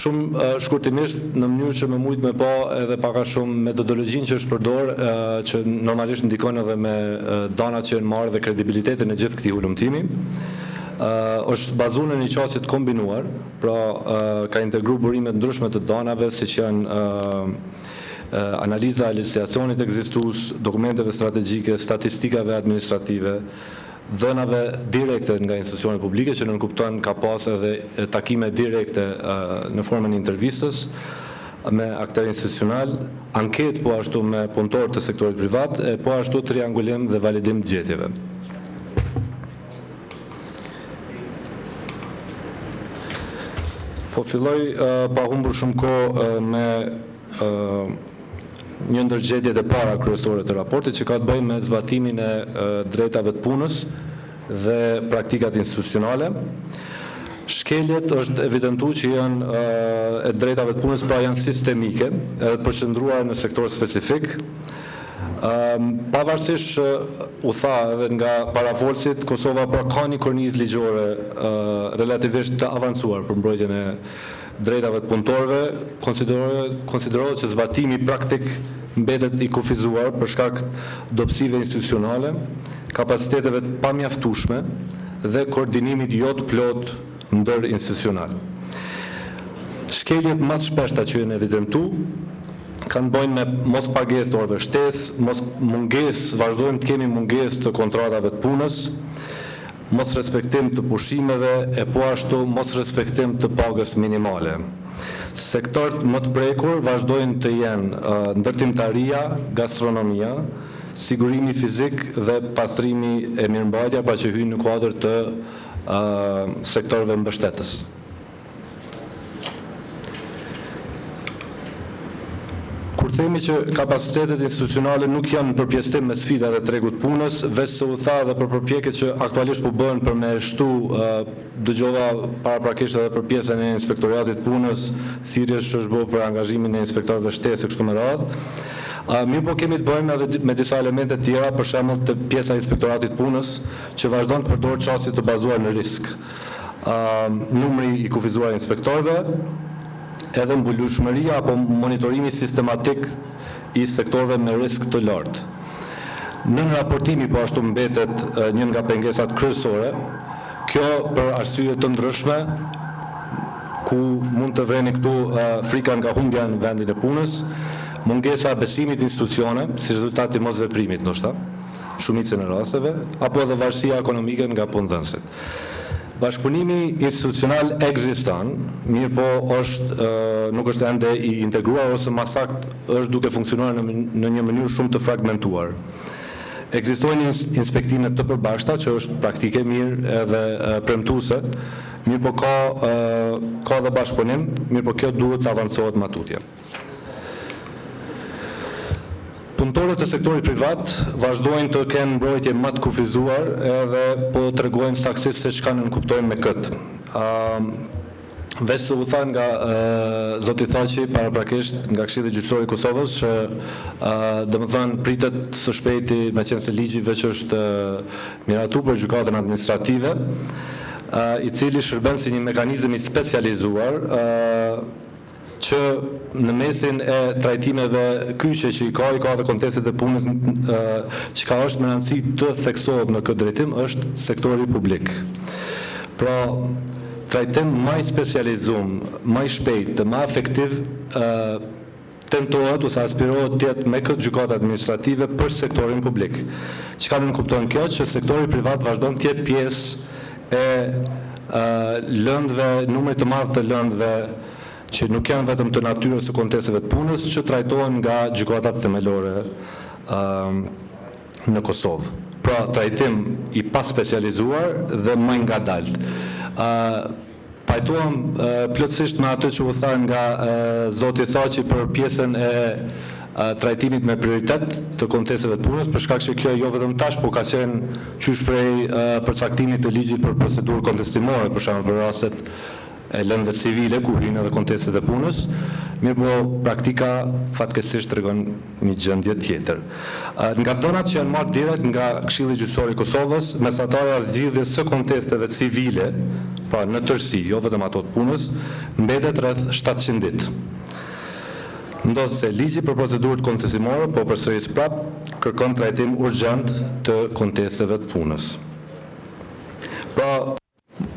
Shumë shkurtimisht në mënyrë që me mujt me pa edhe pak a shumë metodologjinë që është përdor, që normalisht ndikon edhe me danat që janë marrë dhe kredibilitetin e gjithë këtij hulumtimi. Është bazuar në një qasje të kombinuar, pra ka integru burime të ndryshme të danave, siç janë analiza e legjislacionit ekzistues, dokumenteve strategjike, statistikave administrative, dhënave direkte nga institucionet publike që nënkupton ka pas edhe takime direkte në formën e intervistës me akterë institucional, anketë po ashtu me punëtorë të sektorit privat, e po ashtu triangulim dhe validim të gjetjeve. Po filloj pa humbur shumë kohë me një ndër gjetjet e para kryesore të raportit që ka të bëjë me zbatimin e drejtave të punës dhe praktikat institucionale. Shkeljet është evidentuar që janë e drejtave të punës, pra janë sistemike edhe të përqendruara në sektor specifik. Pavarësisht që u tha edhe nga parafolësit, Kosova pra ka një kornizë ligjore relativisht të avancuar për mbrojtjen e drejtave të punëtorëve, konsiderohet që zbatimi praktik mbetet i kufizuar për shkak të dobësive institucionale, kapaciteteve të pamjaftueshme dhe koordinimit jo të plotë ndërinstitucional. Shkeljet më të shpeshta që janë evidentuar kanë të bëjnë me mospagesë të orëve shtesë, mos mungesë, vazhdojmë të kemi mungesë të kontratave të punës, mosrespektim të pushimeve e po ashtu mosrespektim të pagës minimale. Sektorët më të prekur vazhdojnë të jenë ndërtimtaria, gastronomia, sigurimi fizik dhe pastrimi e mirëmbajtja, pra që hyjnë në kuadër të sektorëve mbështetës. Kur themi që kapacitetet institucionale nuk janë në përpjesëtim me sfidat e tregut të punës, veç se u tha edhe për përpjekjet që aktualisht po bëhen për me shtu, dëgjova paraprakisht edhe për pjesën e inspektoratit të punës, thirrjes që është bërë për angazhimin e inspektorëve shtesë e kështu me radhë. Mirë po kemi të bëjmë edhe me disa elemente të tjera, për shembull te pjesa e inspektoratit të punës, që vazhdon të përdorë qasje të bazuar në risk. Numri i kufizuar i inspektorëve, edhe mbulueshmëria apo monitorimi sistematik i sektorëve me risk të lartë. Nën raportimi po ashtu mbetet një nga pengesat kryesore, kjo për arsye të ndryshme, ku mund të vëreni këtu frika nga humbja në vendin e punës, mungesa e besimit në institucione, si rezultat i mosveprimit ndoshta, shumicën e rasteve, apo edhe varësia ekonomike nga punëdhënësit. Bashkëpunimi institucional ekziston, mirë po është nuk është ende i integruar ose më saktë është duke funksionuar në, në një mënyrë shumë të fragmentuar. Ekzistojnë inspektime të përbashkëta që është praktike mirë edhe premtuese, mirë po ka ka edhe bashkëpunim, mirë po kjo duhet të avancohet më tutje. Punëtorët e sektorit privat vazhdojnë të kenë mbrojtje më të kufizuar edhe po tregojmë saktësisht se çka nënkuptojmë me këtë. Veç se u tha nga zoti Thaçi paraprakisht nga Këshilli Gjyqësor i Kosovës që domethënë pritet së shpejti, meqenëse ligji veç është miratuar për gjykatën administrative, i cili shërben si një mekanizëm i specializuar që në mesin e trajtimeve kyçe që i ka, i ka edhe kontestet e punës, çka është me rëndësi të theksohet në këtë drejtim, është sektori publik. Pra, trajtim më i specializuar, më i shpejt dhe më efektiv tentohet ose aspirohet të jetë me këtë gjykatë administrative për sektorin publik. Çka nënkupton kjo që sektori privat vazhdon të jetë pjesë e lëndëve, numrit të madh të lëndëve që nuk janë vetëm të natyrës së kontesteve të punës, që trajtohen nga gjykatat themelore në Kosovë. Pra, trajtim i paspecializuar dhe më i ngadalt. Pajtohem plotësisht me atë që u tha nga zoti Thaçi për pjesën e trajtimit me prioritet të kontesteve të punës, për shkak që kjo jo vetëm tash, po ka qenë qysh prej përcaktimit të ligjit për procedurë kontestimore, për shembull për rastet e lëndëve civile, ku hyjnë edhe kontestet e punës. Mirëpo, praktika fatkeqësisht tregon një gjendje tjetër. Nga të dhënat që janë marrë direkt nga Këshilli Gjyqësor i Kosovës, mesatarja e zgjidhjes së kontesteve civile, pra në tërësi, jo vetëm ato të punës, mbetet rreth 700 ditë. Ndonëse Ligji për procedurë kontestimore, po përsëris prapë, kërkon trajtim urgjent të kontesteve të punës. Pra,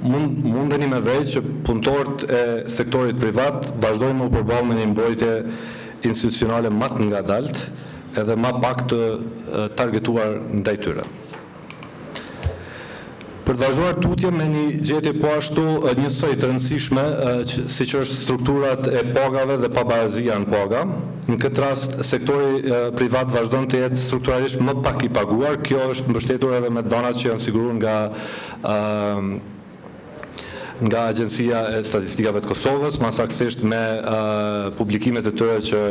mundeni me vërejt që punëtorët e sektorit privat vazhdojnë me u përballë me një mbrojtje institucionale më të ngadaltë edhe më pak të targetuar ndaj tyre. Për të vazhduar tutje me një gjetje po ashtu njësoj të rëndësishme, siç është strukturat e pagave dhe pabarazia në paga. Në këtë rast, sektori privat vazhdon të jetë strukturalisht më pak i paguar. Kjo është mbështetur edhe me të dhënat që janë siguruar nga nga Agjencia e Statistikave të Kosovës, më saktësisht me publikimet e tyre që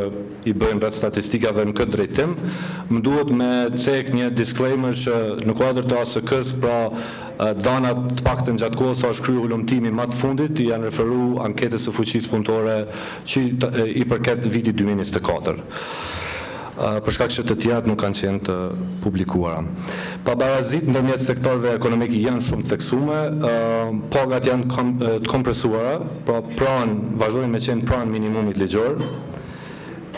i bëjnë rreth statistikave në këtë drejtim. Më duhet me cek një disclaimer që në kuadër të ASK-së, pra të dhënat të paktën gjatë kohës sa është kryer hulumtimi më të fundit i janë referuar anketës së fuqisë punëtore që i përket vitit 2024 për shkak që të tjerat nuk kanë qenë të publikuara. Pabarazitë ndërmjet sektorëve ekonomik janë shumë të theksuara, pagat janë të kompresuara, pra pranë, vazhdojnë me qenë pranë minimumit ligjor.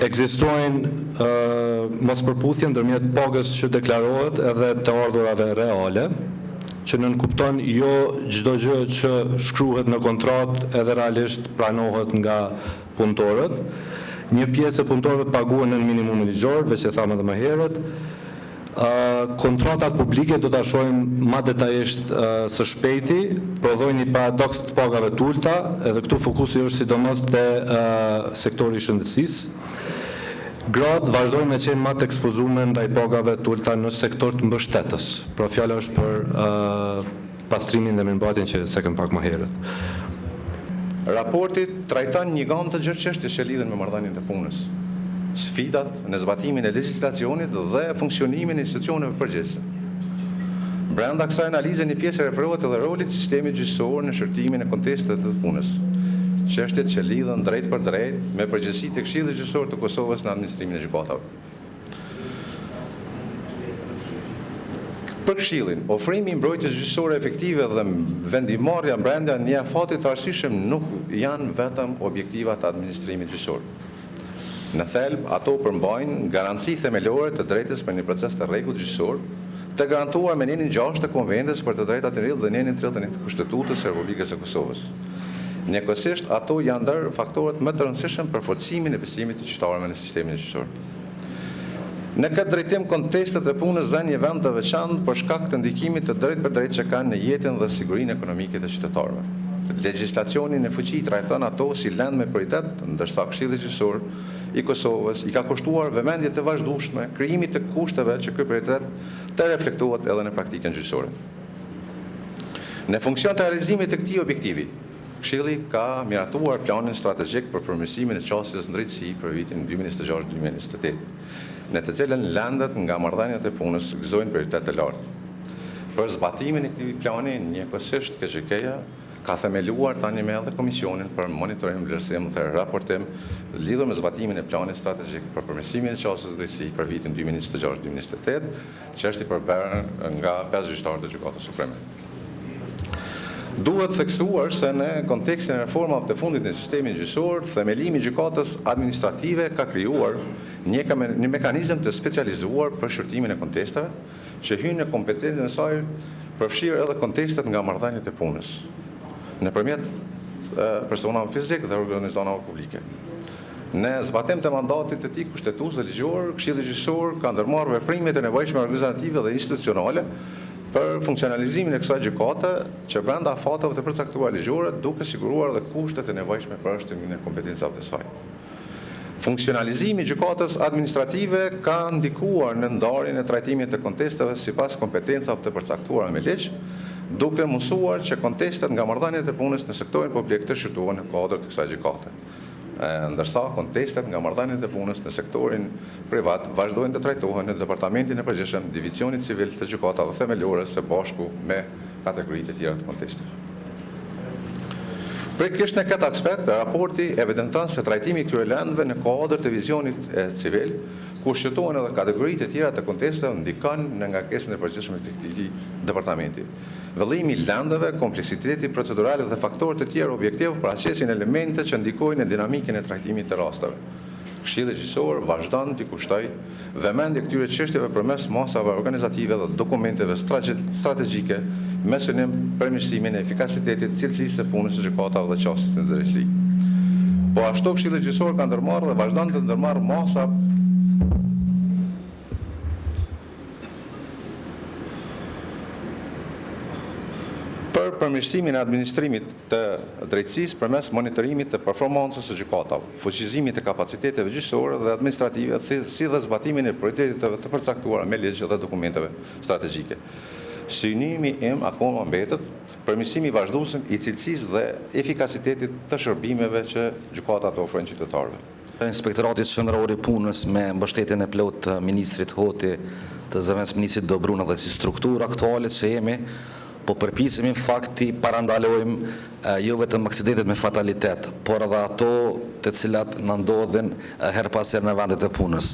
Ekzistojnë mospërputhje ndërmjet pagës që deklarohet edhe të ardhurave reale, që nënkupton jo çdo gjë që shkruhet në kontratë edhe realisht pranohet nga punëtorët. Një pjesë e punëtorëve paguhen nën minimumin ligjor, veç e thamë edhe më herët. Kontratat publike do ta shohim më detajisht së shpejti, prodhojnë një paradoks të pagave të ulëta, edhe këtu fokusi është sidomos te sektori i shëndetësisë. Gratë vazhdojnë me qenë më të ekspozuara ndaj pagave të ulëta në sektor të mbështetës. Pra fjala është për pastrimin dhe mirëmbajtjen që e cekëm pak më herët. Raporti trajton një gamë të gjerë çështjesh që lidhen me marrëdhëniet e punës, sfidat në zbatimin e legjislacionit dhe funksionimin e institucioneve përgjegjëse. Brenda kësaj analize një pjesë referohet edhe rolit të sistemit gjyqësor në shqyrtimin e kontesteve të punës, çështjet që lidhen drejtpërdrejt me përgjegjësitë e Këshillit Gjyqësor të Kosovës në administrimin e gjykatave. Për Këshillin, ofrimi i mbrojtjes gjyqësore efektive dhe vendimmarrja brenda një afati të arsyeshëm nuk janë vetëm objektiva të administrimit gjyqësor. Në thelb, ato përmbajnë garanci themelore të drejtës për një proces të rregullt gjyqësor, të garantuar me nenin 6 të Konventës për të drejtat e njeriut dhe nenin 31 të Kushtetutës së Republikës së Kosovës. Njëkohësisht, ato janë ndër faktorët më të rëndësishëm për forcimin e besimit të qytetarëve në sistemin gjyqësor. Në këtë drejtim, kontestet e punës zënë një vend të veçantë për shkak të ndikimit të drejtpërdrejtë që kanë në jetën dhe sigurinë ekonomike të qytetarëve. Legjislacioni në fuqi trajton ato si lëndë me prioritet, ndërsa Këshilli Gjyqësor i Kosovës i ka kushtuar vëmendje të vazhdueshme krijimit të kushteve që ky prioritet të reflektohet edhe në praktikën gjyqësore. Në funksion të realizimit të këtij objektivi, Këshilli ka miratuar planin strategjik për përmirësimin e qasjes në drejtësi për vitin 2026-2028, në të cilën lëndët nga marrëdhëniet e punës gëzojnë prioritet të lartë. Për zbatimin e këtij plani, njëkohësisht KGK-ja ka themeluar tani me edhe Komisionin për monitorim, vlerësim dhe raportim lidhur me zbatimin e planit strategjik për përmirësimin e qasjes në drejtësi për vitin 2026-2028, që është i përbërë nga 5 gjyqtarë të Gjykatës Supreme. Duhet theksuar se në kontekstin e reformave të fundit në sistemin gjyqësor, themelimi i gjykatës administrative ka krijuar një, një mekanizëm të specializuar për shqyrtimin e kontesteve që hyjnë në kompetencën e saj, përfshirë edhe kontestet nga marrëdhëniet e punës, nëpërmjet personave fizik dhe organizatave publike. Në zbatim të mandatit të tij kushtetues dhe ligjor, Këshilli Gjyqësor ka ndërmarrë veprimet e nevojshme organizative dhe institucionale për funksionalizimin e kësaj gjykate që brenda afateve të përcaktuara ligjore, duke siguruar edhe kushtet e nevojshme për ushtrimin e kompetencave të saj. Funksionalizimi i gjykatës administrative ka ndikuar në ndarjen e trajtimit të kontesteve sipas kompetencave të përcaktuara me ligj, duke mundësuar që kontestet nga marrëdhëniet e punës në sektorin publik të shqyrtohen në kuadër të kësaj gjykate. Ndërsa kontestet nga marrëdhëniet e punës në sektorin privat vazhdojnë të trajtohen në Departamentin e Përgjithshëm Divizionit Civil të Gjykatave Themelore së bashku me kategoritë e tjera të kontesteve. Pikërisht në këtë aspekt, raporti evidenton se trajtimi i këtyre lëndëve në kuadër të vizionit civil, ku shqyrtohen edhe kategoritë e tjera të kontesteve, ndikon në ngarkesën e përgjithshme të këtij departamenti. Vëllimi i lëndëve, kompleksiteti procedural dhe faktorët e tjerë objektiv paraqesin elemente që ndikojnë në dinamikën e trajtimit të rasteve. Këshilli Gjyqësor vazhdon t'i kushtojë vëmendje këtyre çështjeve përmes masave organizative dhe dokumenteve strategjike me synim përmirësimin e efikasitetit, cilësisë së punës së gjykatave dhe qasjes në drejtësi. Po ashtu, Këshilli Gjyqësor ka ndërmarrë dhe vazhdon të ndërmarrë masa për përmirësimin e administrimit të drejtësisë përmes monitorimit të performancës së gjykatave, fuqizimit të kapaciteteve gjyqësore dhe administrative, si dhe zbatimin e prioriteteve të përcaktuara me ligj dhe dokumenteve strategjike. Synimi im akoma mbetet përmirësimi i vazhdueshëm i cilësisë dhe efikasitetit të shërbimeve që gjykatat ofrojnë qytetarëve. Inspektorati Qendror i Punës me mbështetjen e plotë të ministrit Hoti, të zëvendësministrit Dobruna dhe si strukturë aktuale që jemi, po përpiqemi në fakt t'i parandalojmë jo vetëm aksidentet me fatalitet, por edhe ato të cilat na ndodhin herë pas here në vendet e punës.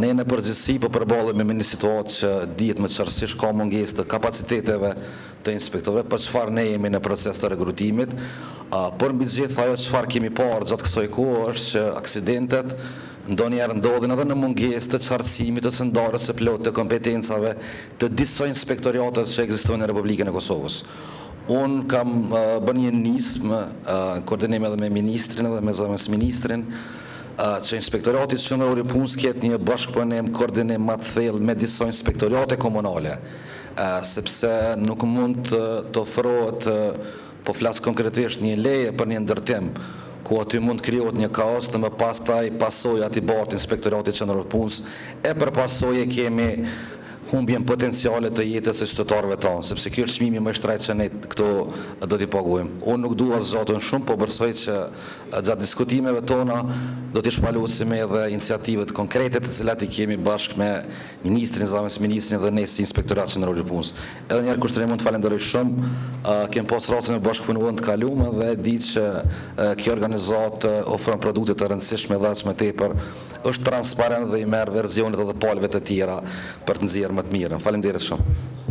Ne në përgjithësi po përballemi me një situatë që dihet më qartësisht ka mungesë të kapaciteteve të inspektorëve, për çfarë ne jemi në proces të rekrutimit, por mbi të gjitha ajo çfarë kemi parë gjatë kësaj kohe është që aksidentet ndonjëherë ndodhin edhe në mungesë të qartësimit ose ndarjes së plotë të kompetencave të disa inspektorateve që ekzistojnë në Republikën e Kosovës. Unë kam bërë një nismë, në koordinim edhe me ministrin edhe me zëvendësministrin, që Inspektorati Qendror i Punës të ketë një bashkëpunim, koordinim më të thellë me disa inspektorate komunale, sepse nuk mund të ofrohet, po flas konkretisht, një leje për një ndërtim, ku aty mund të krijohet një kaos dhe më pastaj pasojat i bart Inspektorati Qendror i Punës, e për pasojë kemi humbjen potenciale të jetës së qytetarëve tanë, sepse ky është çmimi më i shtrenjtë që ne këtu do t'i paguajmë. Unë nuk dua të zgjatem shumë, po besoj që gjatë diskutimeve tona do t'i shpalosim edhe iniciativat konkrete, të cilat i kemi bashkë me ministrin, zëvendësministrin dhe ne si Inspektorat Qendror i Punës. Edhe një herë Kushtrim, unë të falënderoj shumë. Kemi pas rastin të bashkëpunuar në të kaluarën dhe e di që kjo organizatë ofron produkte të rëndësishme dhe aq më tepër është transparent dhe i merr versionet edhe palëve të tjera për të nxjerrë më të mirën. Faleminderit shumë!